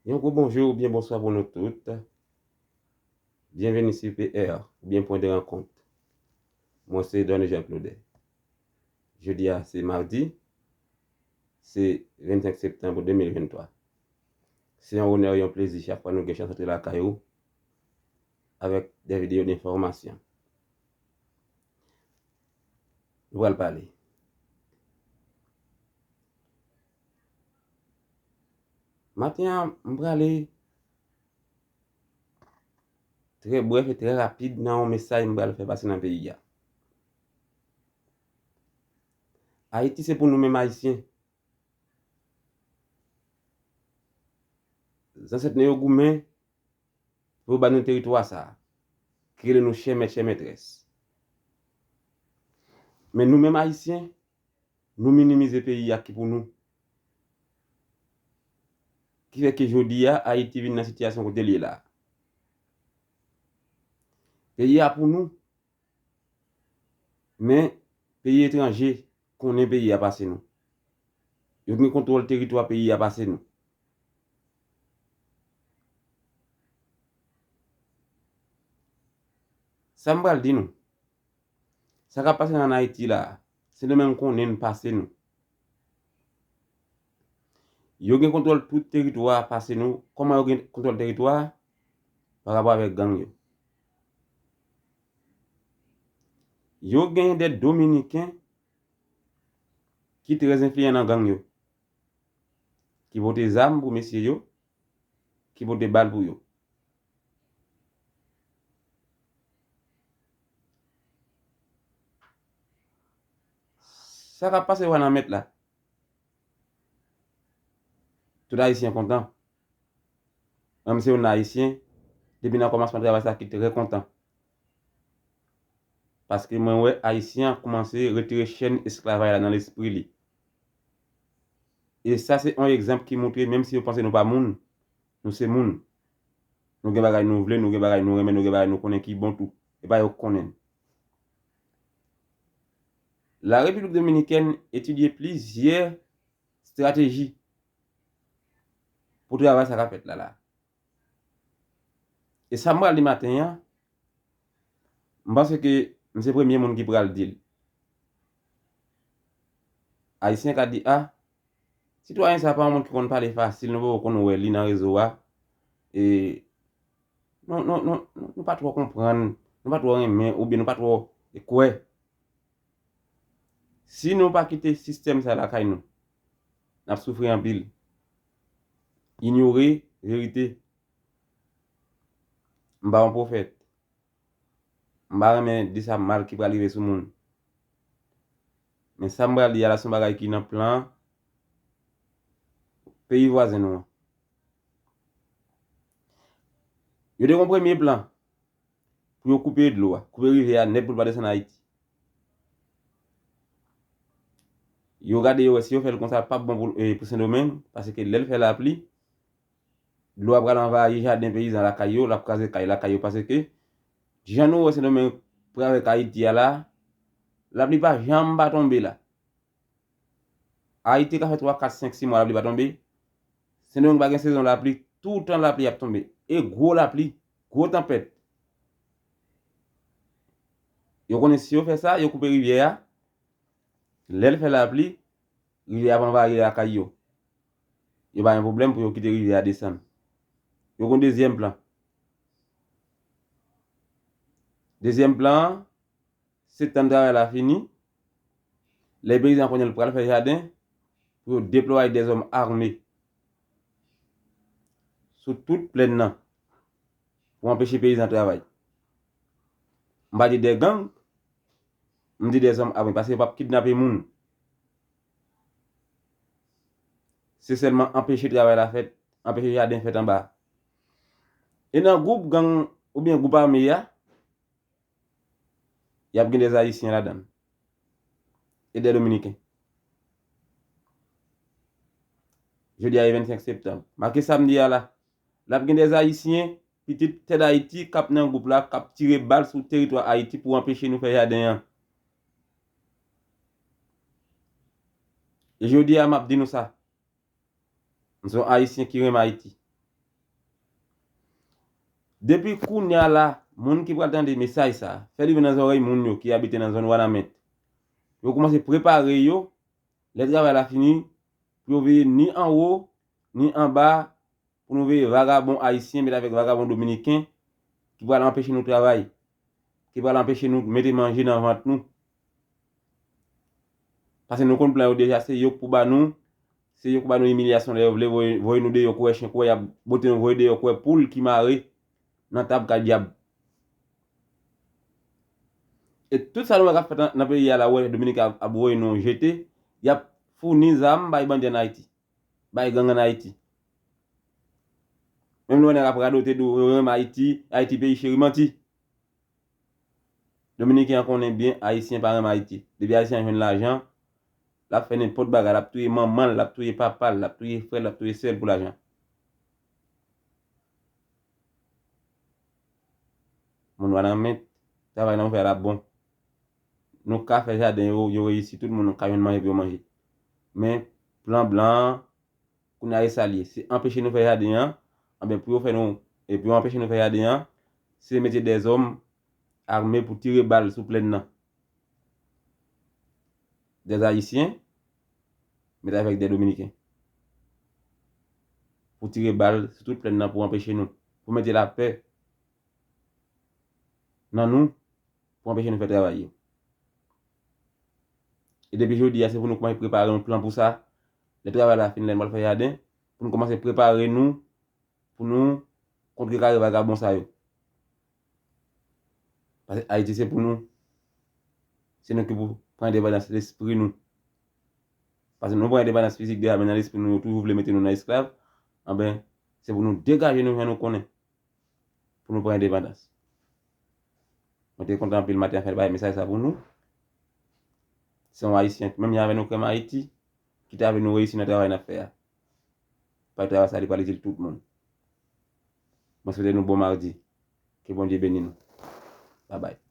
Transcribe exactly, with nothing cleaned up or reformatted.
Yon gwo bonjou oubyen bonswa pou nou tout. Byenveni sou P R oubyen Pwen de Rankont. Mwen se Donny Jean Claude. Jodi a se madi, se vennsenk septanm de mil venntwa. Se yon onè, yon plezi chak fwa nou gen chans antre lakay ou avèk de videyo enfòmasyon. Nou pral pale. Maten an, m prale trè brèf e trè rapid nan yon mesaj m pral fè pase nan peyi a. Ayiti se pou nou menm Ayisyen. Zansèt nou yo goumen pou yo ba nou teritwa sa a, ki rele nou chè mèt, chè mètrès. Men nou menm Ayisyen, nou minimize peyi a ki pou nou. Ki fè ke jodi a, Ayiti vin nan sitiyasyon kote l ye la. Peyi a pou nou, men peyi etranje konnen peyi a pase nou. Yo gen kontwòl teritwa peyi a pase nou. Sa m pral di nou, sa k ap pase ann Ayiti la, Sendomeng konnen n pase nou. Yo gen kontwòl tout teritwa a pase nou. Kòman yo gen kontwòl teritwa a? Pa rapò avèk gang yo. Yo gen de Dominiken ki trè enfliyan nan gang yo, ki pote zam pou mesye yo, ki pote bal pou yo. Sa k ap pase Wanament la? Tout Ayisyen kontan. Mwen menm se yon Ayisyen, depi nan kòmansman travay sa ki trè kontan. Paske mwen wè Ayisyen an kòmanse retire chèn esklavaj la nan lespri li. E sa se yon egzanp ki montre, menm si yo panse nou pa moun, nou se moun. Nou gen bagay nou vle, nou gen bagay nou renmen, nou gen bagay nou konnen ki bon tou. E pa yo k konnen n. La Repiblik Dominikèn etidye plizyè estrateji pou travay sa k ap fèt la la. E sa m pral di maten an, m panse ke m se premye moun ki pral di l. Ayisyen ka di, a, sitwayen sa pa yon moun ki konn pale fasil, nou poko konn wè li nan rezo a. E nou, nou, nou, nou pa twò konprann, nou pa twò renmen, oubyen nou pa twò kwè. Si nou pa kite sistèm sa lakay nou, n ap soufri anpil. Inyore verite. M pa yon pwofèt. M pa renmen di sa mal ki pral rive sou moun. Men sa m pral di a la se yon bagay ki nan plan peyi vwazen nou an. Yo te gen yon premye plan pou yo koupe dlo a, koupe rivyè a nèt pou l pa desann Ayiti. Yo gade, yo wè si yo fè l konsa, p ap bon pou, eh, pou Sendomeng, paske lè l fè lapli, dlo a pral anvayi jaden peyizan lakay yo, l ap kraze kay lakay yo, paske jan nou wè Sendomeng pran avèk Ayiti a la, lapli pa janm pa tonbe la. Ayiti ka fè twa, kat, senk, sis mwa lapli pa tonbe. Sendomeng pa gen sezon lapli, toutan lapli ap tonbe. E gwo lapli, gwo tanpèt. Yo konnen si yo fè sa, yo koupe rivyè a, lè l fè lapli, rivyè a ap anvayi lakay yo. Yo pa gen pwoblèm pou yo kite rivyè a desann. Yo gen dezyèm plan. Dezyèm plan an, se tann travay la fini. Lè peyizan konnen l pral fè jaden, pou yo deplwaye dèzòm ame sou tout plèn nan pou anpeche peyizan travay. M pa di dè gang, m di dèzòm ame, paske yo p ap kidnape moun. Se sèlman anpeche travay la fèt, anpeche jaden fèt anba. E nan gwoup gang oubyen gwoup ame a, y ap gen dè Ayisyen ladan l. E dè Dominiken. Jodi a e vennsenk septanm. Make sa m di a la. L ap gen dè Ayisyen, pitit tè Dayiti, k ap nan gwoup la, k ap tire bal sou teritwa Ayiti pou anpeche nou fè jaden an. E jodi a, m ap di nou sa. M se yon Ayisyen ki renmen Ayiti. Depi kounye a la, moun ki pral tande mesaj sa, fè l rive nan zòrèy moun yo ki abite nan zòn Wanament. Yo kòmanse prepare yo, lè travay la fini, pou yo veye ni anwo, ni anba, pou nou veye vagabon ayisyen met avèk vagabon dominiken ki pral anpeche nou travay, ki pral anpeche nou mete manje nan vant nou. Paske nou konn plan yo deja, se yo k pou ba nou, se yo k pou ba nou imilyasyon lè yo vle voye, voye nou deyò kou wè chen kou wè, y ap bote nou voye deyò kou wè poul ki mare nan tab kay dyab. E tout sa nou wè k ap fèt nan, nan peyi a la, ou wè Dominiken ap, ap voye nou jete, y ap founi zam bay bandi ann Ayiti, bay gang ann Ayiti. Menm lè nèg ap radote di w yo renmen Ayiti, Ayiti peyi cheri, manti. Dominiken an konnen byen Ayisyen pa renmen Ayiti. Depi Ayisyen an jwenn lajan, l ap fè nenpòt bagay, l ap touye manman l, l ap touye papa l, l ap touye frè l, l ap touye sè l pou lajan. Moun Wanament, travay nan fè la bon. Nou ka fè jaden yo, yo reyisi, tout moun ka jwenn manje pou yo manje. Men, plan blan an, kounye a e sa l ye. Se anpeche nou fè jaden an, anben pou yo fè nou, e pou yo anpeche nou fè jaden an, se mete dèzòm ame pou tire bal sou plèn nan. Dèzayisyen, met avèk dè Dominiken. Pou tire bal sou tout plèn nan pou anpeche nou, pou mete lapè nan nou, pou anpeche nou fè travay yo. E depi jodi a, se pou nou kòmanse prepare yon plan pou sa. Lè travay la fini, lè n pral fè jaden, pou nou kòmanse prepare nou, pou nou kontrekare vagabon sa yo. Paske Ayiti se pou nou. Se nou ki pou pran endepandans lespri nou. Paske nou pran endepandans fizik deja, men nan lespri nou, yo toujou vle mete nou nan esklav. Anben, se pou nou degaje nou jan nou konnen. Pou nou pran endepandans. Mwen te kontan anpil maten an fè bay mesaj sa pou nou. Se yon Ayisyen, menm jan avè nou, Krèm Ayiti, ki ta vle nou reyisi nan travay n ap fè a. Paske travay sa, li pral itil tout moun. Mwen swete nou bon madi. Ke Bondye beni nou. Babay.